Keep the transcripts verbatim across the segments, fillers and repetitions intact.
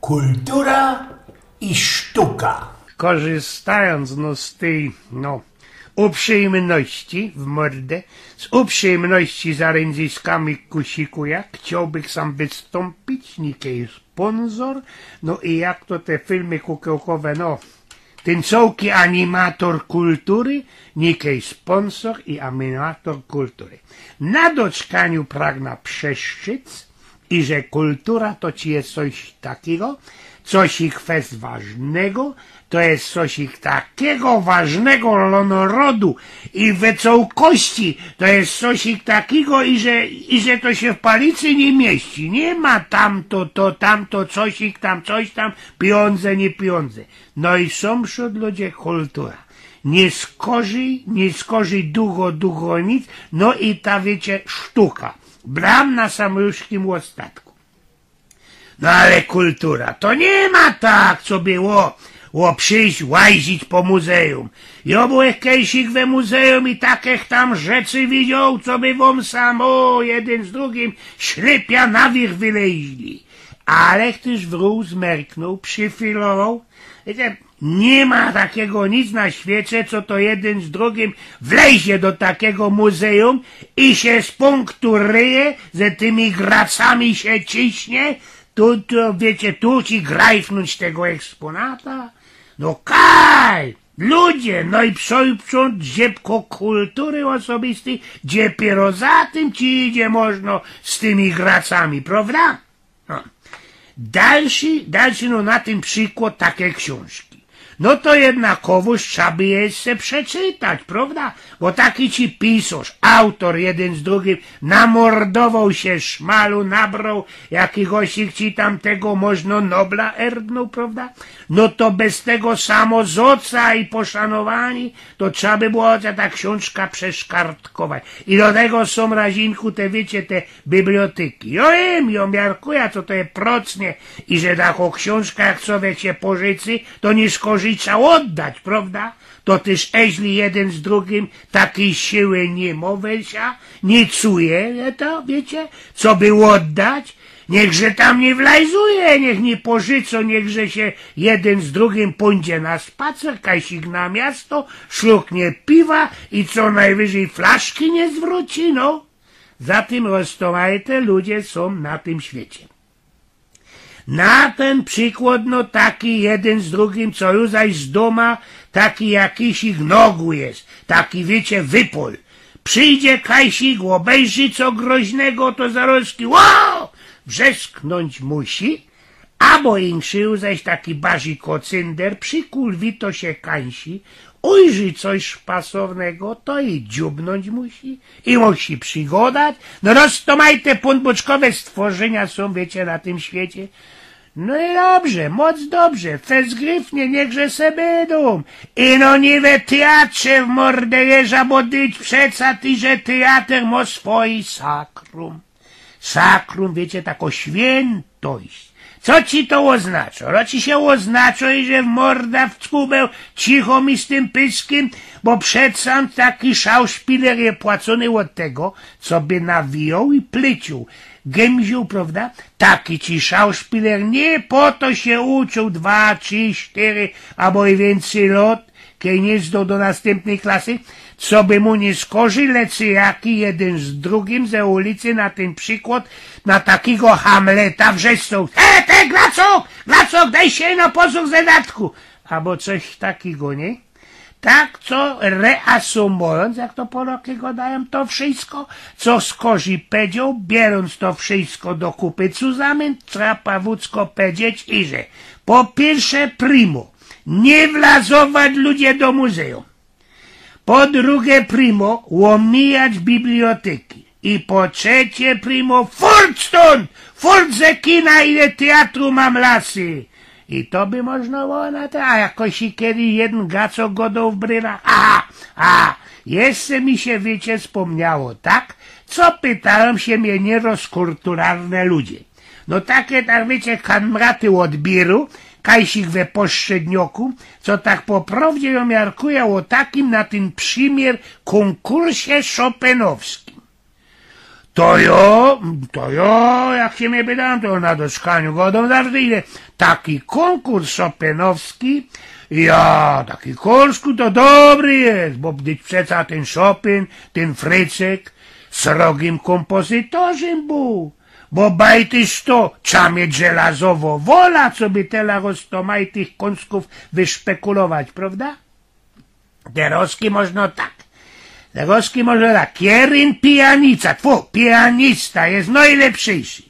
Kultura i sztuka. Korzystając, no, z tej, no, uprzejmności w mordę, z uprzejmności za ryndziskami kusikuja, chciałbych sam wystąpić, nikej sponsor, no i jak to te filmy kukełkowe, no, ten cołki animator kultury, nikej sponsor i animator kultury. Na doczkaniu pragna przeszczyc, i że kultura to ci jest coś takiego, coś ich fest ważnego, to jest coś ich takiego ważnego dla narodu i wycołkości, to jest coś ich takiego i że, i że to się w palicy nie mieści. Nie ma tamto, to, tamto, coś ich tam, coś tam, pieniądze, nie pieniądze. No i są wśród ludzie kultura. Nie skorzij, nie skorzij długo, długo nic, no i ta, wiecie, sztuka. Bram na samym ostatku. No ale kultura, to nie ma tak, co było, o przyjść, łazić po muzeum. Jo byłech kejsik we muzeum i takich tam rzeczy widział, co by wam samo jeden z drugim ślepia na wierzch wyleźli. Ale chtyż wrół, zmerknął, przyfilował. Wiecie, nie ma takiego nic na świecie, co to jeden z drugim wlezie do takiego muzeum i się spunkturuje, że tymi gracami się ciśnie. Tu, tu, wiecie, tu ci grajfnąć tego eksponata. No kaj! Ludzie, no i przód, przód, dziebko kultury osobistej, dopiero za tym ci idzie można z tymi gracami, prawda? No. Dalszy, dalszy, no, na tym przykład takie książki. No to jednakowōż trzeba by je jeszcze przeczytać, prawda? Bo taki ci pisarz, autor, jeden z drugim namordował się, szmalu nabrał, jakiegoś ci tam tego można Nobla erdnął, prawda? No to bez tego samo zoca i poszanowania, to trzeba by było ta książka przeszkartkować. I do tego są, Razinku, te, wiecie, te bibliotyki. Jo wiym, jo miarkuja, co to je procnie i że taką książka, jak sobie się pożycy, to nie szkodzi, trzeba oddać, prawda? To tyż, eźli jeden z drugim takiej siły nie ma, we sia, nie czuje, że to, wiecie, co by oddać, niechże tam nie wlajzuje, niech nie pożyco, niechże się jeden z drugim pójdzie na spacer, kajsik na miasto, szluknie piwa i co najwyżej flaszki nie zwróci, no. Za tym, roztōmajte, ludzie są na tym świecie. Na ten przykład, no, taki jeden z drugim, co już zaś z doma, taki jakiś ich nogu jest, taki, wiecie, wypol. Przyjdzie kajsik, obejrzi co groźnego, to zarozki, ło! Wrzesknąć musi, abo inszy zaś taki bardziej kocynder, przykulwi to się kańsi, ujrzi coś pasownego, to i dziubnąć musi, i musi przygodać. No, roztōmajte pōnbōczkowe stworzenia są, wiecie, na tym świecie. No i dobrze, moc dobrze, fest gryfnie, niechże se bydą. I no nie we teatrze w mordejerza, bo dyć przeca ty, że teatr ma swoje sakrum. Sakrum, wiecie, taką świętość. Co ci to oznacza? No ci się oznacza, że w morda w ckubeł cicho mi z tym pyskiem, bo przeca taki szauszpiler je płacony od tego, co by nawijał i plycił, gymził, prawda? Taki ci szauszpiler nie po to się uczył dwa, trzy, sztyry, abo i więcej lot, kej nie zdał do nastympnej klasy, co by mu nie skorzej, lecy jaki jeden z drugim ze ulicy na ten przykład na takiego Hamleta wrzeszczał: „E, te, Glacok, Glacok, dej sie na pozōr zedatku”, abo coś takiego, nie? Tak, co reasumujōnc, jak to Polaki gŏdajōm, to wszystko, co Skorzij powiedzioł, bierōnc to wszystko do kupy cuzamyn, trzeba pawucko powiedzieć, iże po piyrsze, primo, nie wlazować ludzie do muzeum. Po drugie, primo, łomijać bibliotyki. I po trzecie, primo, furt stōnd! Furt ze kina i ze teatru, mam lasy! I to by można było na te, a jakoś i kiedy jedyn gaco godał w brylach. Aha, a, jeszcze mi się, wiecie, spōmniało, tak? Co pytajōm sie mie nierozkulturalne ludzie? No takie, tak wiecie, kamraty ôd biru, kajsik we pośrednioku, co tak po prowdzie jŏ miarkujã ô takim na tyn przymiyr kōnkursie chopinowskim. To jo, to jo, jak sie mie pytōm, to na doczkaniu godōm zawsze idzie. Taki kōnkurs szopynowski, ja, taki kōnkurs to dobry je, bo dyć przeca tyn Szopyn, tyn Frycek, srogim kōmpozytorzym bōł. Bo bajtyś to, trza mieć żelazowo wola, coby tela roztomajtych kōnskōw wyszpekulować, prowda? Terozki możno tak. Terozki możno tak. Kieryn pijanica, tfu, pijanista je nojlepszyjszy.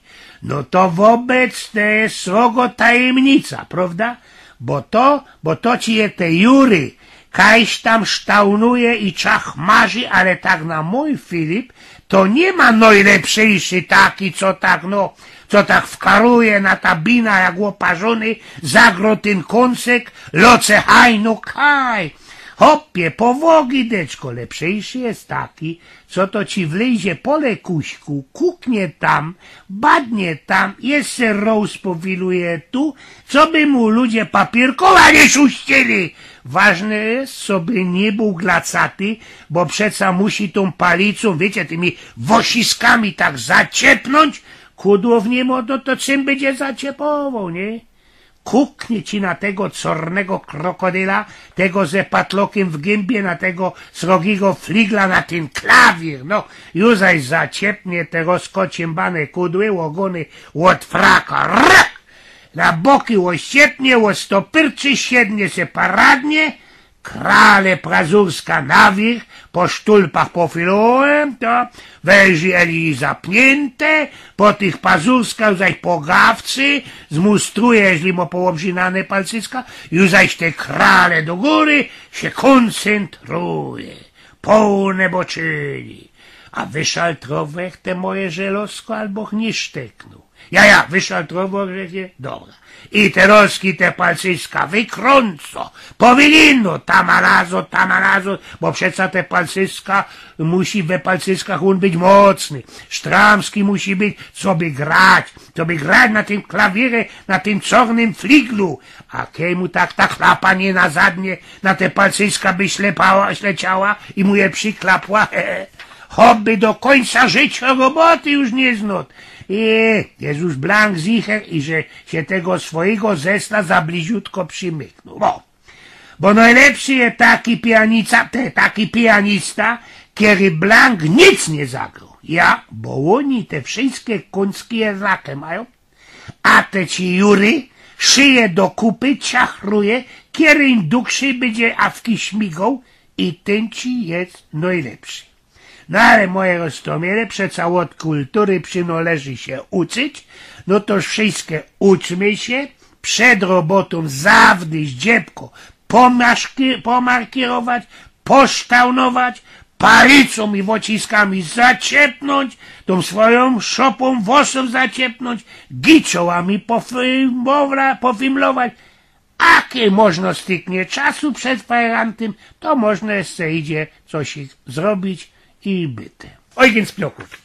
No to wobec te je srogo tajymnica, prowda? Bo to, bo to ci je te Jury, kajś tam sztaunuje i czachmarzi, ale tak na mōj Filip, to niy ma nojlepszyjszy taki, co tak, no, co tak wkaruje na ta bina jak ôparzōny, zagro tyn kōnsek, loce haj, no kaj. Hopie, powogi deczko, lepszyjszy je taki, co to ci wlyzie po lekuśku, kuknie tam, badnie tam, jeszcze roz powiluje tu, coby mu ludzie papiyrkowa niy szuścili. Ważne je, coby niy bōł glacaty, bo przeca musi tōm palicōm, wiycie, tymi wosiskami tak zaciepnōńć, kudło w nim, no to czym bydzie zaciepowoł, niy? Kuknie ci na tego cornego krokodyla, tego ze patlokym w gymbiie, na tego srogigo fligla, na tyn klawiyr, no, już zaś zaciepnie te rozkocimbane kudły, ôgōny ôd fraka, rrr! Na boki ôsiepnie, ôstopyrczy, siednie se paradnie, krale pazurska na wierzch, po sztulpach pofiluje, to wejrzi, eli zapniynte, po tych pazurskach zaś pogawcy, zmustruje, jeźli mo poobrzynane palcyska, już zaś te krale do gōry, sie kōncentruje, połne boczyni. A wyszaltrowoł te moje żelozko, abo niy sztyknōł? Ja, ja, wyszaltrowoł żeś je? Dobra. I terozki te palcyska wykrōnco, powilino, tamalazo, tamalazo, bo przeca te palcyska, musi we palcyskach ôn być mocny, sztramski musi być, coby grać, coby grać na tym klawirze, na tym cornym fliglu. A kej mu tak ta klapa niy na zadnie, na te palcyska by ślepała, śleciała i mu je przyklapła, hop by do kōńca życio roboty już niy znōd. I Jezus blank zicher i że sie tego swojigo zesla za bliziutko przymyknōł. Bo, bo nojlepszy je taki pijanica, te, taki pijanista, kery blank nic niy zagroł. Ja, bo ôni te wszyjske kōnski je zake majōm, a te ci Jury szyje do kupy, ciachruje, kery im dugszy bydzie awki śmigoł i tyn ci je nojlepszy. No ale moje roztōmiynie, przeca ôd kultury przynŏleży sie uczyć, no to wszyjske uczmy sie, przed robotōm zawdy zdziebko pomaszki-, pomarkirować, poształnować, palicōm i wociskami zaciepnōńć, tōm swojōm szopōm włosōw zaciepnōńć, giczołami pofimlować, a kej możno styknie czasu przed fajrantym, to możno jeszcze idzie coś zrobić i byte. Ojgen z Pioków.